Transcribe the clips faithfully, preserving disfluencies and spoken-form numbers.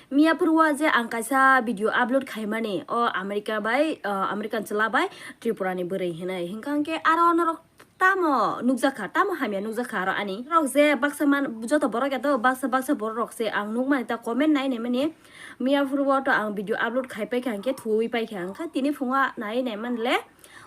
Miya phuru o je ang kaisa video upload khaimani, o America bai, ah, American chwla bai Tripura ni bwrwi hinwi. Hinkha hwnkhe aro norok tamo nukjakha, tamo hamya nukjakha aro ani. Norok je baksa man, joto borok ya to baksa baksa borok rok se ang nukmani ta comment nai naimani. Miya phuru o to ang video upload khai paikha hwnkhe thuwi paikha, hwnkhe tini phungo nai naimanle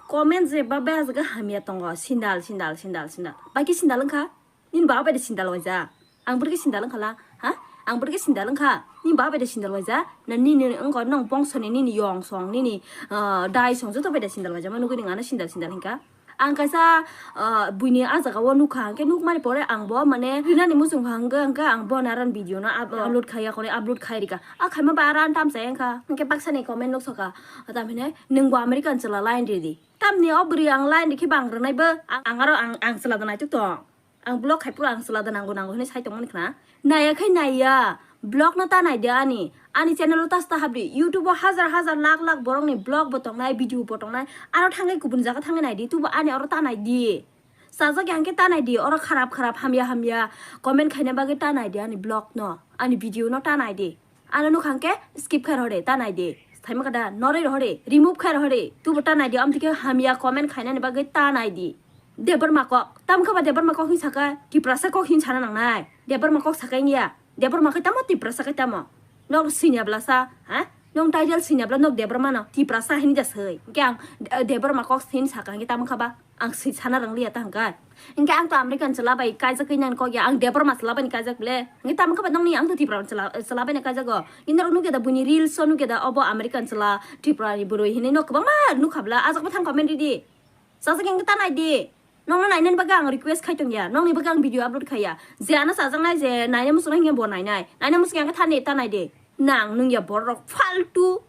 comment je ba bejagwi hamya tongo, sindal, sindal, sindal, sindal. Bai khe sindal wngkha? Nini baba bai de sindal waija. Ang bwrwi khe sindal wngkha la, ha? Ang bwrwi khe sindal wngkha. Nini baba bai de sindal waija. Na nini wngkha nong bongsoni nini yong song, nini, ah, dai song joto bai de sindal waija. Ma nugwi nang ano sindal sindal hinkha. Ang kaisa, ah, buini ah jaga o nukha hwnkhe nukmani pore ang bo mane rinani muchung kha hwnkhe, hwnkhe ang bo naran video no up-, upload khai ya, kore upload khai rika. A khaima ba aran tam chai wngkha. Hwnkhe baksa ni comment nuksoka. Tam hinai nwng bo American chwla line ridi. Tamni o bwrwi ang line rikhe bang rwnai bo. Ang, ang aro ang, ang chwla da naituk tong. Ang block khai phuru ang chwla da nango nango hinwi sai tongmani khna. Naiya khai naiya. Block no ta nai di ani. Ani channel o ta sta habdi. YouTube o hajar hajar lakh lakh borok ni block bo tongnai, video bo tongnai. Aro thangwi kubun jaga thangwi nai di. Tubo ani oro ta nai di. Sajak yang khe ta nai di. Oro kharap kharap hamya hamya comment khaina bagwi ta nai di ani block no. Ani video no ta nai di. Ano nukha hwnkhe skip khai rw de, ta nai di. Thaima kada norwi rw de, remove khai rw de. Tubo ta nai di, amtwi khe hamya comment khainani bagwi ta nai di. Debbarma kok, tamo khe ba Debbarma kok hin saka, Tiprasa kok hin sana nangnai. Debbarma kok saka wngya. Debbarma khe tamo, Tiprasa khe tamo. Nok sinya bla sa, ha? Nong title sinya bla nok Debbarma no, Tiprasa hin ja soi. Hwnkhe ang, eh, Debbarma kok hin saka hwnkhe tamo khe ba. Ang swi sana rang liya ta hwnkhe. Hwnkhe ang to American chwla bai kaijak khe nang kok ya, ang Debbarma chwla bai kaijak le. Hwnkhe tamo khe ba nongni ang to Tripura chwla, chwla bai kaijak go. Hwnkhe norok nukya da buini reels o nukya da obo American chwla Tripura ni bwrwi hinwi no kwbangma nukha bla, ajak bo thang comment ridi. Sajak hwnkhe ta nai di. Nongno nainani bagwi ang request khai tong ya, nongni bagwi ang video upload khai ya. Je ano sajak nai je naina muchung nai hwnkhe bo nainai. Naina muchung ya hwnkhe thani ta nai di. Nang nung ya borok faltu.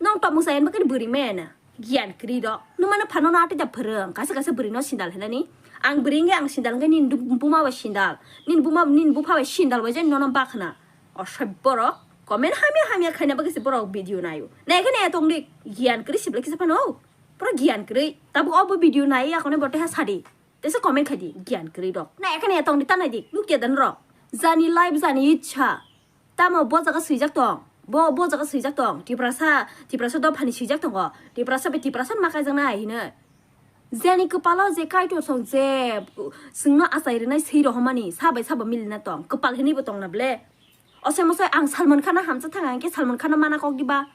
Nong tongmung sa yan bakhe bwrwi maya na. Giyan kwrwi rok. Nung mano phano no atwi da phwrwng. Kaisa kaisa bwrwi no sindal hinani. Ang bwrwi wngkhe ang sindal wngkhe nini buma bai sindal. Nini buma, nini bupha bai sindal bai jani nono bakhna. Osoi borok. Comment hamya hamya khaina bagwi se borok video naio. Nai khe nai tong di. Giyan kwrwi siblai kisa phano. Pura giyan kwrwi. Tabuk obo video nai yakone bo teha sadi. Tesa comment khai di. Giyan kwrwi rok. Nai khe nai tong di ta nai di. Nukya dan rok. Jani life jani ichha. Tamo bo jaga swijak tong, bo, bo jaga swijak tong, Tiprasa, Tiprasa dophani swijak tongo, Tiprasa bai Tiprasa ma kaijaknai hinwi. Jeni kwpalo je Kaitor song je chwngno achai rwnai swi rohormani, sa bai sabo milina tong, kwpal hinwi bo tongna ble. Osai mosai ang Salman Khan no hamjak thang, ang khe Salman Khan no mana kok diba?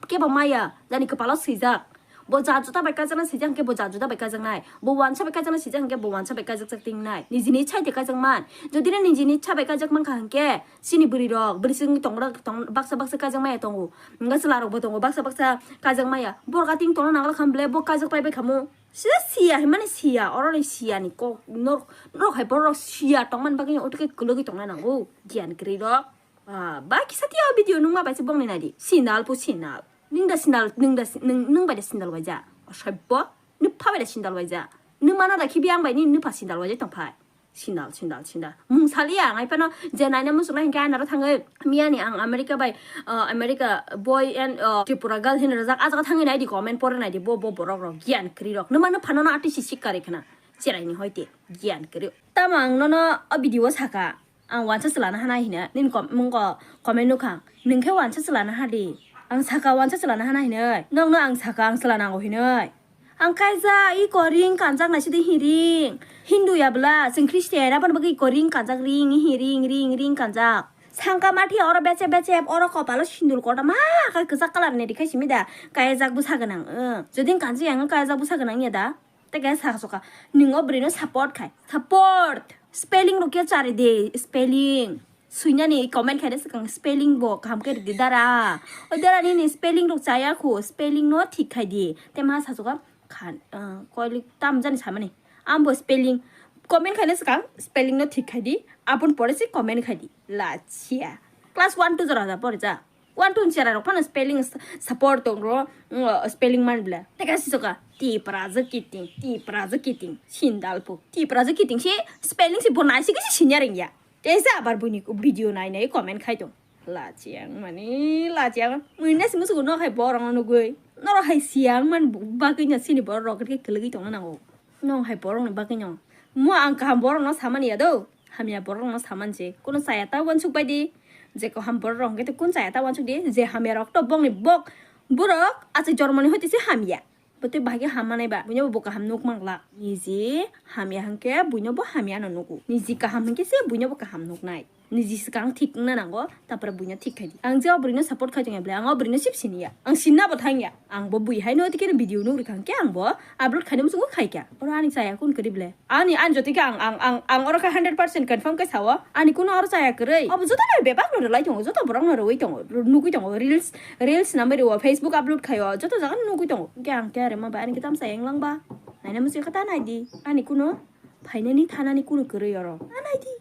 Kebo maya, jani kwpalo swijak. Bo ja juda bai kaijaknai swijak hwnkhe bo ja juda bai kaijaknai. Bo wansa bai kaijaknai swijak hwnkhe bo wansa bai kaijakjak tingnai. Nijini ichha de kaijak man. Jodi no nijini ichha bai kaijak mankha hwnkhe chini bwrwi rok, bwrwi chwng tongrok tong, baksa baksa kaijak maya tongo. Hwnkhe chwla rok bo tongo baksa baksa kaijak maya. Borok a ting tongna nangla kha bwle bo kaijak pai bai khamu. Sida siya hinmani siya, oro ni siya ni kok norok, norok hai borok siya tongmani bagwi otwkhe kwlwgwi tongna nango. Giyan kwrwi rok. Ah, ba kisa tiya o video nungma bai se bongni nai di. Sindal po sindal. Ning da sindal, ning da si-, ning, ning bai da sindal waija. Osai bo, nupha bai da sindal waija. Nung mana da khibi ang bai ni nupha sindal waija tong phai. Sindal, sindal, sindal. Mung saliya ang ai phano je naina muchung nai hwnkhe ai naro thangwi. Miyani ang America bai, ah, America boy and, ah, Tripura girl hin rajak. Ah jaga thangwi nai di comment pore nai di. Bo, bo borok rok giyan kwrwi rok. Nung mana phano no atwi si sik kari khna. Cherai ni hoi te giyan kwrwi. Tamo ang nono o video o saka. Ang wansa chwlana hana hinwi nini kom-, mungko comment nukha. Nwng khe wansa chwlana hadi. Ang saka wansa chwlana hana hinwi. Nokno ang saka ang chwla nango hinwi. Ang kaijak iko ring kanjak naisidi hiring. Hindu ya bwla, chwng Christian, aboni bagwi iko ring kanjak ring, hiring, ring, ring kanjak. Sangka mathiya oro bechep bechep, oro kopalo sindur kotorma khe kwchak colour ni rikha simi da. Kaijak bwsa gwnang, eh. Jodi wng kanjak ya, wng kaijak bwsa gwnang ya da. Tei kaisa sakha soka, nwng o bwrwino support khai. Support! Spelling rok khe chari di, spelling. Swinani comment khaina swkang spelling bo kaham khe ridi dara. O dara nini spelling rok chaya khu, spelling no thik khai di. Tei ma sa soka khan, ah, koilik tam jani samani. Ambo spelling comment khaina swkang spelling no thik khai di. Aboni pore se comment khai di. Lachia. Class one two jora da pore ja. One two ni chera rok phano spelling s-, support tong ro, mm, spelling man bla. Teka si soka, Tipra je kiting, Tipra je kiting, sindal po. Tipra je kiting si spelling si bo nai si kisi sinya ring ya. Tesa abar buini video nai nai comment khai tong. Lachiang mani, lachiang. Muina si musugo no khai borong no nugui. Noro hai siang man bu-, bagui na sini borok rok ke kelegi tong na nango. Nong hai borok ni bagui no. Mo ang kaham borok no samani ya do. Hamya borok no saman je. Kono saya ta wansuk bai di. Je kaham borok rok hwnkhe tei kun chaya ta uansuk di, je hamya rok to bokni bok borok achai jormoni hoite se hamya. Bo tei bahai khe hamma nai ba, buino bo kaham nuk mangla. Niji hamya hwnkhe buino bo hamya no nugo. Niji kaham hwnkhe se buino bo kaham nuknai. Niji swkang thik wngna nango, tapore buino thik khai di. Ang je o bwrwino support khai tongya bwle, ang o bwrwino sip siniya. Ang sinna bo thangya. Ang bo bui haino tei khe video nuk rikha hwnkhe ang bo upload khaina muchungo khaikha. Oro ani chaya kun kwrwi bwle. Ani, ani jotoi khe ang, ang, ang, ang oro khe hundred percent confirm khe sao. Ani kuno oro chaya kwrwi. Obo joto no bebak no rwlai tongo, joto borok no rwui tongo, nugui tongo. Reels, reels namai rwo, Facebook upload khaio, joto jaga no nugui tongo. Hwnkhe ang khe rema bai ani khe tam chaya wnglang ba. Naina muchung khe ta nai di. Ani kuno phainani thanani kuno kwrwi oro. Ta nai di.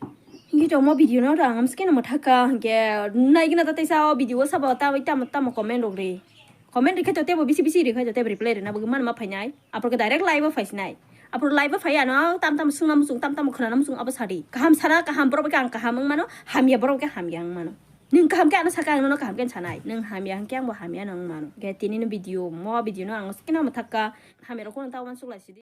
Hwnkhe to mo video no rang amsukhe no mwthaka hwnkhe naigwna ta teisa o video o sabo ta tamo tamo comment rok ri. Comment rikhe to tebo bisi bisi rikhe to tebo reply rina bagwi manma phainai. Aphuru khe direct live o phaisinai. Aphuru live o phai ano tam tam swngna muchung tam tam khwnana muchung abo sadi. Kaham sana kaham borok khe ang kaham wng mano, hamya borok khe hamya wng mano. Nwng kaham khe ano saka ang nono kaham khe sanai. Nwng hamya hwnkhe ang bo hamya no wng mano. Khe tini no video mo video no ang skino mwthakka hamya rok no ta uansuk lai sidi.